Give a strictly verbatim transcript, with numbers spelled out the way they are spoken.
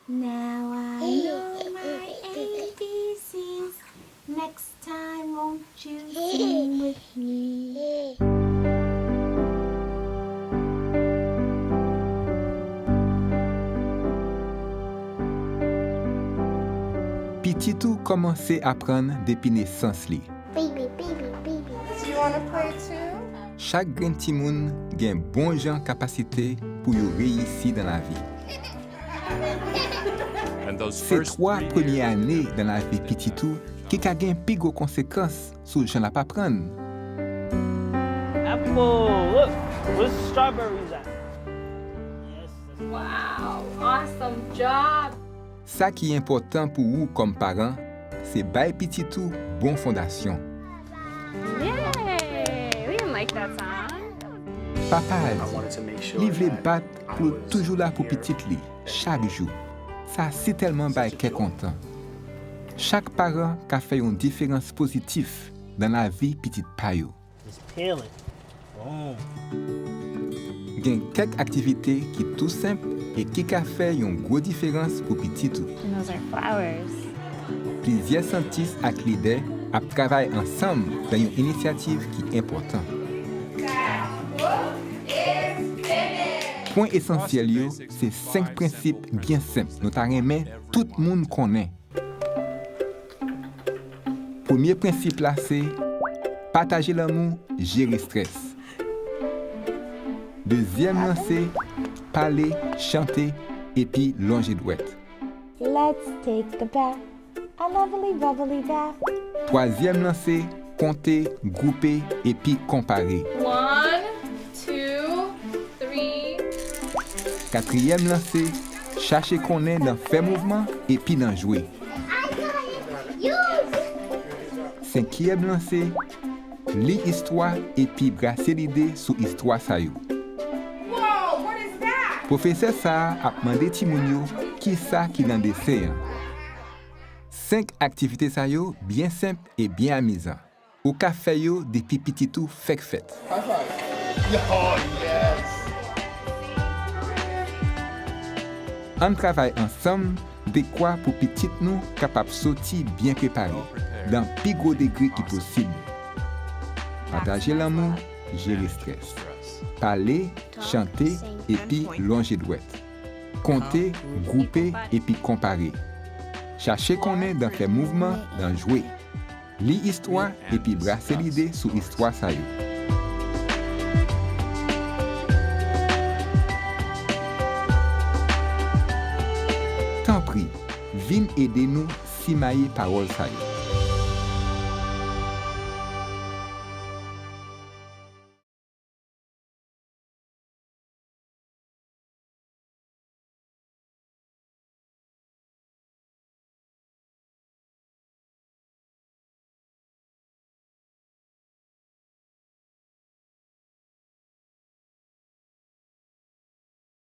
Now I know my A B Cs. Next time, won't you sing with me? Pitit ou kòmanse aprann depi nesans li. Baby, baby, baby. Do you wanna play too? Chak grenn timoun gen bon jan kapasite pou yo reyisi nan lavi. And those Se first twa three premye years ane nan lavi pitit ou ki ka gen pi gwo konsekans sou jan l ap aprann. Apple, look, where's the strawberries at? Yes, that's Wow, awesome job. Sa ki enpòtan pou ou kòm paran, se bay pitit ou bon fondasyon. Yay! We didn't like that song. Papa a di, li vle bat pou l toujou la pou pitit li, chak jou. Sa sitèlman bay kè kontan. Chak paran ka fè yon diferans pozitif nan lavi pitit pa yo. Just peel it. Boom. Gen kèk aktivite ki tou senp e ki ka fè yon gwo diferans pou pitit ou. And those are flowers. Plizyè syantis ak lidè ap travay ansanm nan yon inisyativ ki enpòtan. Pwen esansyèl yo se senk prensip byen senp nou ta renmen tout moun konnen. Premye prensip la se pataje lanmou, jere estrès. Dezyèm lan se pale, chante, epi lonje dwèt. Let's take a bath, a lovely bubbly bath. Twazyèm lan se konte, gwoupe, epi konpare. One, two, three. Katriyèm lan se chache konnen nan fè mouvman epi nan jwe. Senkyèm lan se li istwa epi brase lide sou istwa sa yo. Pwofesè sa a ap mande timoun yo kisa ki nan desen an. Senk aktivite sa yo byen senp e byen amizan. Ou ka fè yo depi pitit ou fèk fèt. High five. Oh, yes. Ann travay ansanm dekwa pou pitit nou kapab soti byen prepare, nan pi gwo degre ki posib. Pataje lanmou, jere estrès. Pale, chante, epi lonje dwèt. Konte, gwoupe, epi konpare. Chache konnen nan fè mouvman, nan jwe. Li istwa epi brase lide sou istwa sa yo. Tanpri, vin ede nou simaye pawòl sa yo.